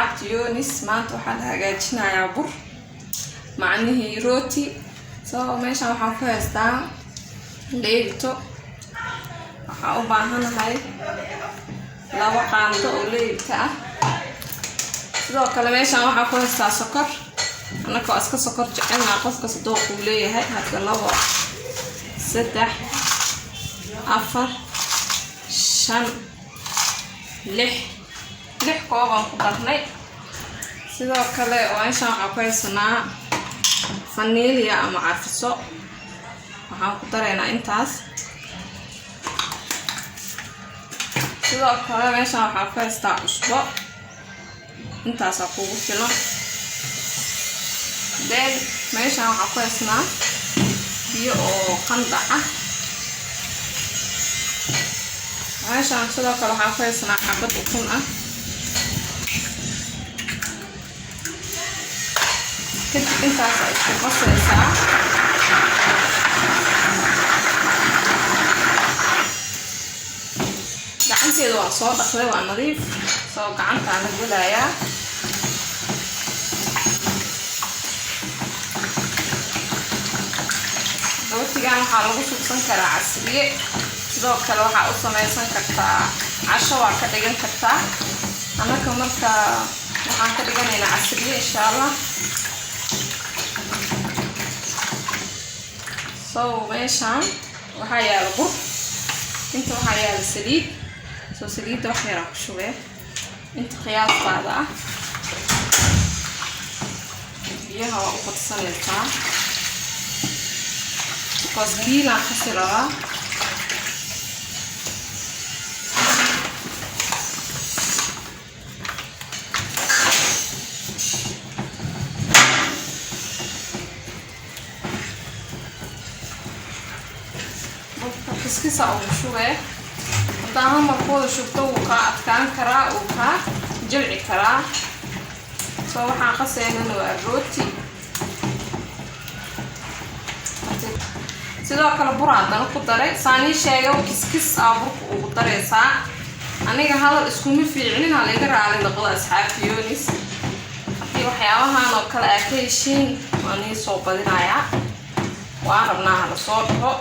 Asxaabta Yonis, maanta waxaa la hagaajinayaa bur, macnihii rooti. So meeshan waxaan ku haystaa leebito. Waxaan u baahanahay 2 qaando oo leebita ah. Sidoo kale meeshan waxaan ku haystaa sokor. Annaka waa iska sokor jecelnaa, qofkas dooq uu leeyahay. Hadda labo, saddex, afar, shan, lix, lix koobaan ku darnay. Sidoo kale meeshan waxaan ku haysanaa vanilla ama carfiso. Waxaan ku daraynaa intaas. Sidoo kale meeshan waxaan ku haystaa cusbo, intaasaa kugu filan. Then meeshan waxaan ku haysnaa biyo oo qandac ah. Meeshaan sidoo kale waxaan ku haysnaa xabad ukun ah. Kadib intaasa isku qasaysaa. Gacanteeda waa soo dhaqday, waa nadiif, soo gacantaa la gelayaa. Rootigan waxaa lagu subsan karaa casriye. Sidoo kale waxaa u samaysan kartaa casho, waa ka dhigan kartaa. Annaka marka waxaan ka dhiganaynaa casriye, insha Allah. So meeshaan waxaa yaala bur, inta waxaa yaala saliid. Soo saliidda wax yaraa ku shubee, inta qiyaastaada ah. Biyaha waa u badsanaysaa because kiilaan kasi rabaa. Burka kiskisa ugu shubee. Haddaa hal ku wada shubto, wuu kaa adkaan karaa, wuu kaa jilci karaa. Soo waxaan qaseynana waa rooti. Sidoo kale bur haddana ku daray. Saanii sheega, kiskis aa burka ugu daraysaa. Aniga hadal iskuma fiicnin, ha laga raali noqdo, asxaabta Yonis. Haddii waxyaabahan oo kale aa ka heshiin, waa nii soo badinayaa. Waan rabnaa hala soo dhaho,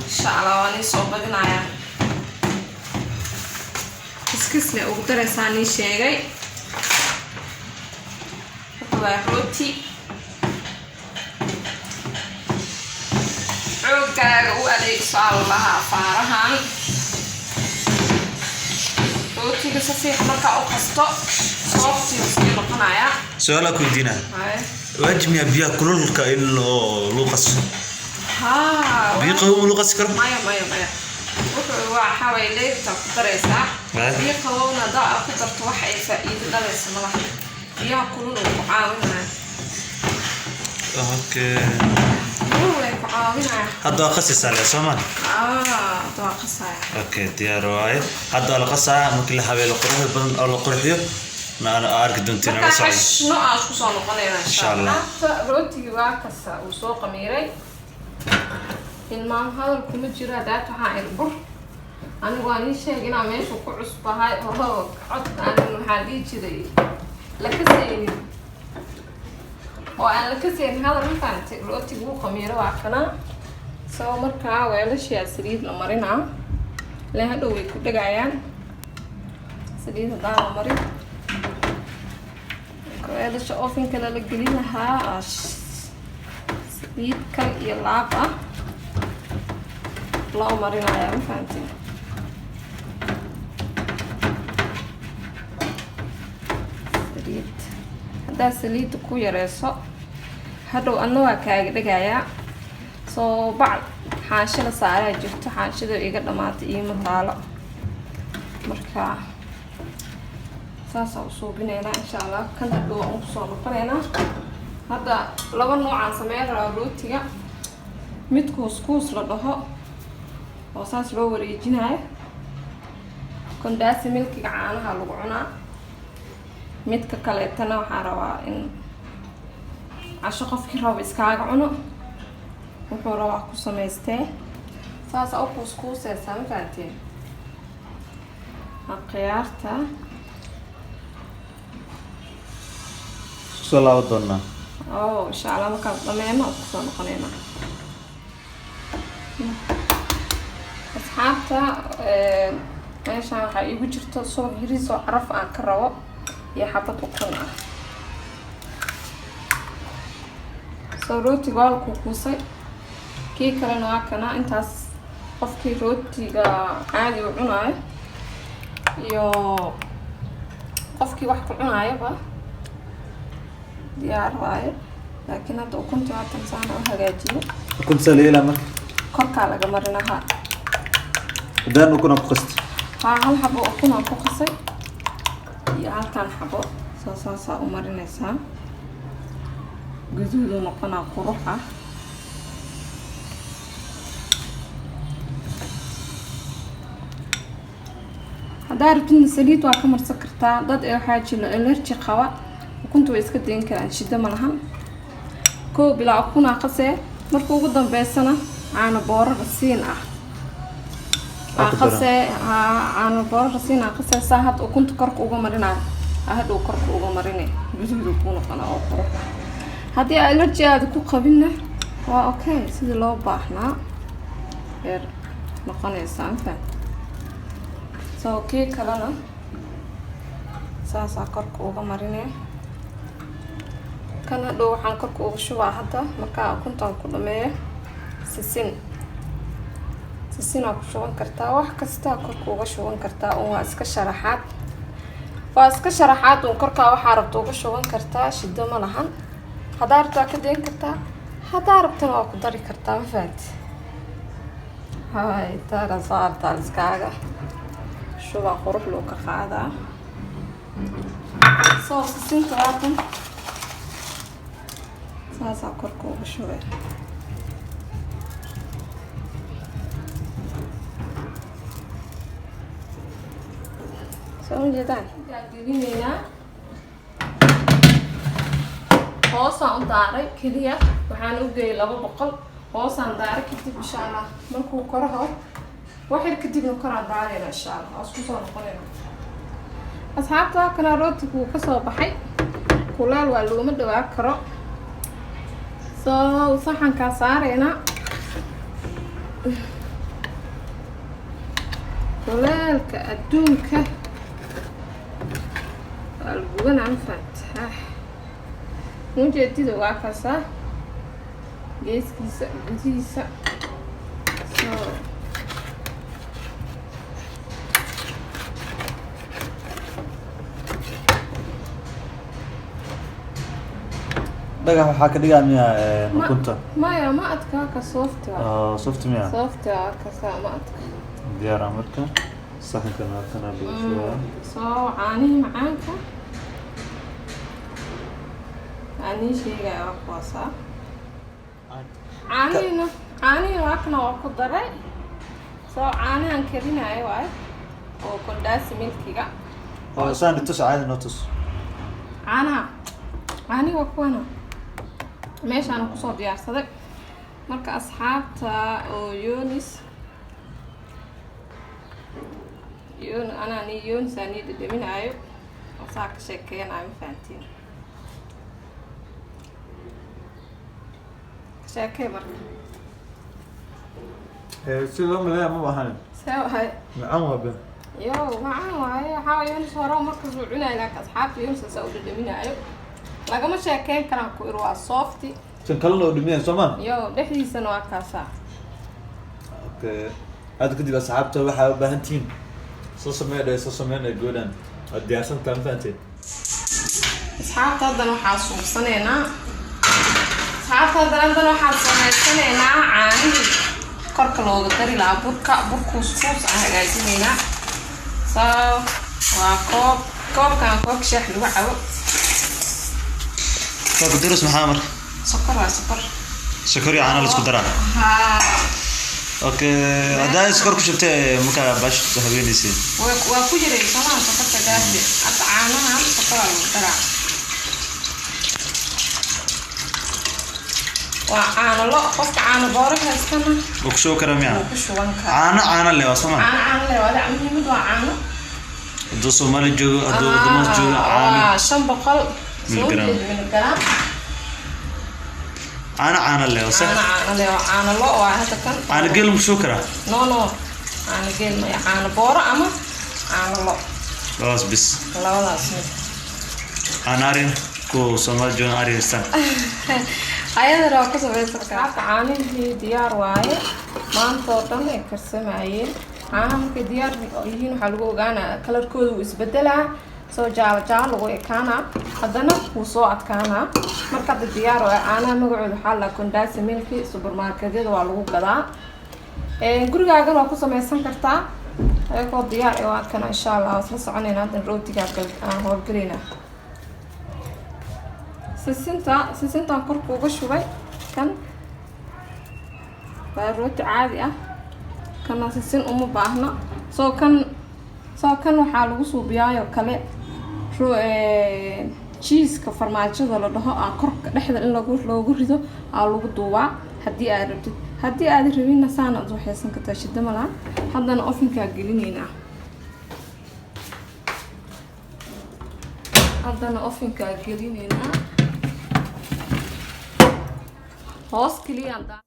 insha Allah waa nii soo badinayaa. Kiskisle ugu daraysaa, nii sheegay. Waa rooti xoogaaga u adeegso allaha afaarahan. Rootiga si fiican markaa u qasto, soft-iga sii noqonaya. Su-aal ku weydiinaa. Haye. Waajib miyaa biyaha kululka in oo lagu qaso? Haa. Biyo qabow ma lagu qasi karo? Maya, maya, maya. Wuxuu waxaa waye leebta ku daraysaa. Biyo qabowna haddaa aad ku darto, wax ay faa'iido dhalaysa malaha. Biyaha kulul uu ku caawinaya. Kulul way ku caawinaya. Hadda waa qasaysaa le, soo maa? Ah, hadda waa qasaya. Okay, diyaar waaye. Hadda waa la qasaa. Markii la habeelo, quruxda badan oo la qurxiyo na arki doontiin. Markaa la socdo. Xashno aan isku soo noqonayna, insha Insha Allah. Allah. Rootigii waa kasa, uu soo qamiiray. Ilmaam hadal kuma jiro. Hadaat waxaa ir bur. Anigu waan ii sheeg inaa meesha ku cusbahay oo cod aanan, waxaa dhihi jiray, la kasaynin oo aan la kasaynin hadal. Ma fahamtay? Rootiga wuu qamiiro, waa kana. Soo markaa weelashiyaa saliid la marinaa ileen hadhow way ku dhegayaan saliid haddaan la marin. Weelasha ovenka lala gelin lahaa aa saliid kal iyo laab ah loo marinaya, ma fahanteen? Saliid haddaad saliidda ku yareyso, hadhow adna waa kaaga dhegayaa. Soo bac xaansho la saaraa jirto, xaanshada iga dhamaatay, iima taalo. Marka saasaa u suubinaynaa, insha Allah. Kan hadhow waan kusoo noqonaynaa. Hadda laba noocaan sameyn rabaa rootiga: mid kuuskuus la dhaho oo saas loo wareejinayo, condensed milk-iga caanaha lagu cunaa. Midka kaleetana waxaa rabaa in casho qofkii rabo iskaaga cuno, wuxuu rabaa ku samaystee. Saasa u kuuskuuseysaa, ma fahanteen? Khiyaarta. Isku soo laaban doonaa. Oo, insha Allah markaan dhameyno isku soo noqonaynaa. Asxaabta, meeshaan waxaa iigu jirto subag yariis oo caraf aan ka rabo iyo xabad ukun ah. Soo rootiga waa la kuukuusay, kii kalena waa kana. Intaas qofkii rootiga caadi u cunaayo iyo qofkii wax ku cunaayaba diyaar waaye, laakiin hadda ukunta haatan saana u hagaajiyo. Ukunta saa la yeelaa marka? Korkaa laga marinaha. Haddaan ukun ku qasti? Haa, hal xabo ukun aan ku qasay iyo halkan xabo. Soo saasaa u marinaysaa, guduudu noqonaa, qurux ah. Haddaa rabtidna saliid waa ka marsan kartaa. Dad ee waxaa jiro allergy qaba, ukunta way iska dayn karaan, shida ma lahan. Kow bilaa ukunaa qasee, marka ugu dambeysana caano booro rasiin ah. Waa ku daran. Qasee, haa, caano booro rasiin ah qasee. Saa hadda ukunta korka uga marinayo, aa hadhow korka uga marinay, guduudu kuu noqonaa oo qurux ah. Haddii allergy aada ku qabinna waa okay, sidii loo baahnaa yar noqonaysaa, ma fahamtay? So kii kalena saasaa korka uga marinaya. Kan hadhow waxaan korka uga shubaa hadda markaa ukuntaan ku dhameeyo sisin. Sisinaa ku shuban kartaa, wax kastaa korka uga shuban kartaa. Un waa iska sharaxaad, waa iska sharaxaad un. Korkaa waxaa rabta uga shuban kartaa, shido ma lahan. Haddaa rabta waa ka dayn kartaa, haddaa rabtana waa ku dari kartaa, ma fahanti? Hay, taana saartaa iskaaga shubaa, qurux loo ka qaadaa. Soo sisinta waatan, saasaa korka uga shubay. Soo ma jeedaan? Gelinaynaa, hoosaan u daaray keliya, waxaan u geeyay 200. Hoosaan daaray, kadib insha Allah markuu koraho wax yar kadibna koraan daarayna, insha Allah waa isku soo noqonayna. Asxaabta, waa kana, rootigu wuu kasoo baxay. Kuleel waa, looma dhawaa karo. Soo saxankaa saarayna. Kuleelka adduunka waa la gubanaa, ma fahamta? Mujeedida waa kaasaa, geeskiisa, gudihiisa. So Dhagax waxaa ka dhigaa miya ukunta? Maya, ma adka, ka soft waa. Oo, soft miya? Soft waa kasaa, ma adka. Diyaara marka, saxankan halkan lagu shubaa. Soo caanihii macaanka caanihii sheegaya waa kuwaasaa. Caanihiina waa kana, waa ku daray. Soo caanahan karinaayo waay oo condensed milkiga. Oo saan tus, caadi noo tus. Caanaha, caanihi waa kuwana, meeshaana kusoo diyaarsaday. Marka asxaabta, oo Yonis yon anaa ni Yonis aa nii dhadhaminaayo oo saa ka sheekeynayo, ma fahantiin? Ka sheekey marka. Si loo maleeya ma ahan. See wahay? Macaan waa be. Yo, macaan waaye. Waxaa waaye Yonis hore markas uu cunayo, laakiin asxaabta Yonis saa u dhadhaminaayo lagama sheekeyn karaan ku ir, waa soft. Kan kalena oo dhimiyan soo ma? Yo, dhexdiisana waa kaasaa. Okay, hadda kadib asxaabta waxaa u baahan tihiin soo sameeya dhe, soo sameynaya goodan, waad diyaarsan tahay, ma fahanteen? Asxaabta, haddana waxaa suubsanaynaa, asxaabta, haddana waxaan samaysanaynaa caanihii korka looga dari lahaa burka. Bur kuuskuus aan hagaajinaynaa. So waa koob, koobkan koobka shaax lagu cabo. Koobka durus maxaa marka? Sokor waa sokor. Sokor iyo caano la isku daraa? Haa. Okay, haddaa sokor ku shubtay markaa baash haweenaysa. Waa ku jiray somaha sokorta gaafi. Hadda caanahan sokoraa lagu daraa. Waa caano lo, qofka caano booro haystana wuu ku shubi karaa miya? Wuu ku shuban karaa. Caano caano leh waa soma? Caano caano leh waa, muhiimad waa caano. Hadduu Soomaali joogo, hadduu wadamaas joogo, caano. Waa 500. Miligram. Miligram. Caano, caano leh sax. Caano, caano leh oo caano lo waa hadda kan. Caano geel ma soo karaa? No, caano geel maya, caano booro ama caano lo. Labadaas bis. Labadaas mid. Caano arin kuwa Soomaali joogan ari haystaan. Ayadana waa ku samaysan kartaa. Caanihii diyaar waaye, maanta oo dhan ay karsamayeen. Caanaha markay diyaar yihiin waxaa lagu ogaanaa kalarkooda wuu isbedelaa, soo jaalo jaalo lagu ekaanaa, haddana wuu soo adkaanaa. Marka hadda diyaar waaye. Caanaha magacooda waxaa la condensed milk, supermarketyada waa lagu gadaa. Gurigaagana waa ku samaysan kartaa ayagoo diyaar eh. Waa kana, insha Allah waa isla soconayna. Haddan rootigaa aan howlgelaynaa. Sisinta, sisintaan korka uga shubay. Kan waa rooti caadi ah, kana sisin uma baahna. Soo kan, soo kan waxaa lagu suubiyaayo kale cheeseka, farmaajada la dhaho aa korka dhexda in lagu loogu rido aa lagu duubaa haddii aad rabtid. Haddii aad rabinna saana aad waxaysan kartaa, shida ma laha. Haddana ovenkaa gelinaynaa, haddana ovenkaa gelinaynaa hoos keliya. Waana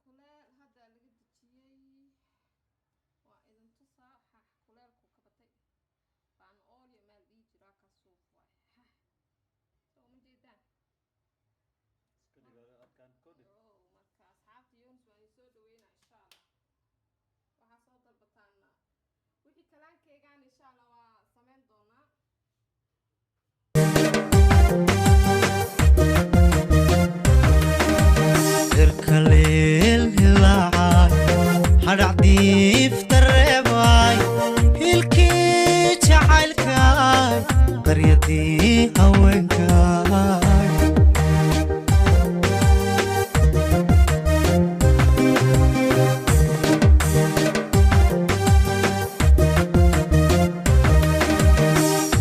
kuleel, hadda laga dejiyey, waa idin tusaa. Waxaa kuleelku ka batay baan oolyo meel dhihi jiraa ka suuf waay, soo ma jeedaan? Oh, marka asxaabta Yunus waan idin soo dhaweynaa, insha Allah. Waxaa soo dalbataana wixii kalaankeygaan, insha Allah waa sameyn doonaa. Cirka leel hilaacay, hadhac diifta reebay, hilkii jacaylkaay, qaryadii haweenkaay.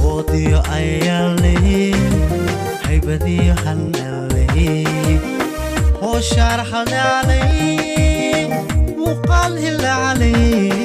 Oodiyo ayaaley, haybadiyo hanaley, hooshaar hadaalay, muuqaal hilaacalay.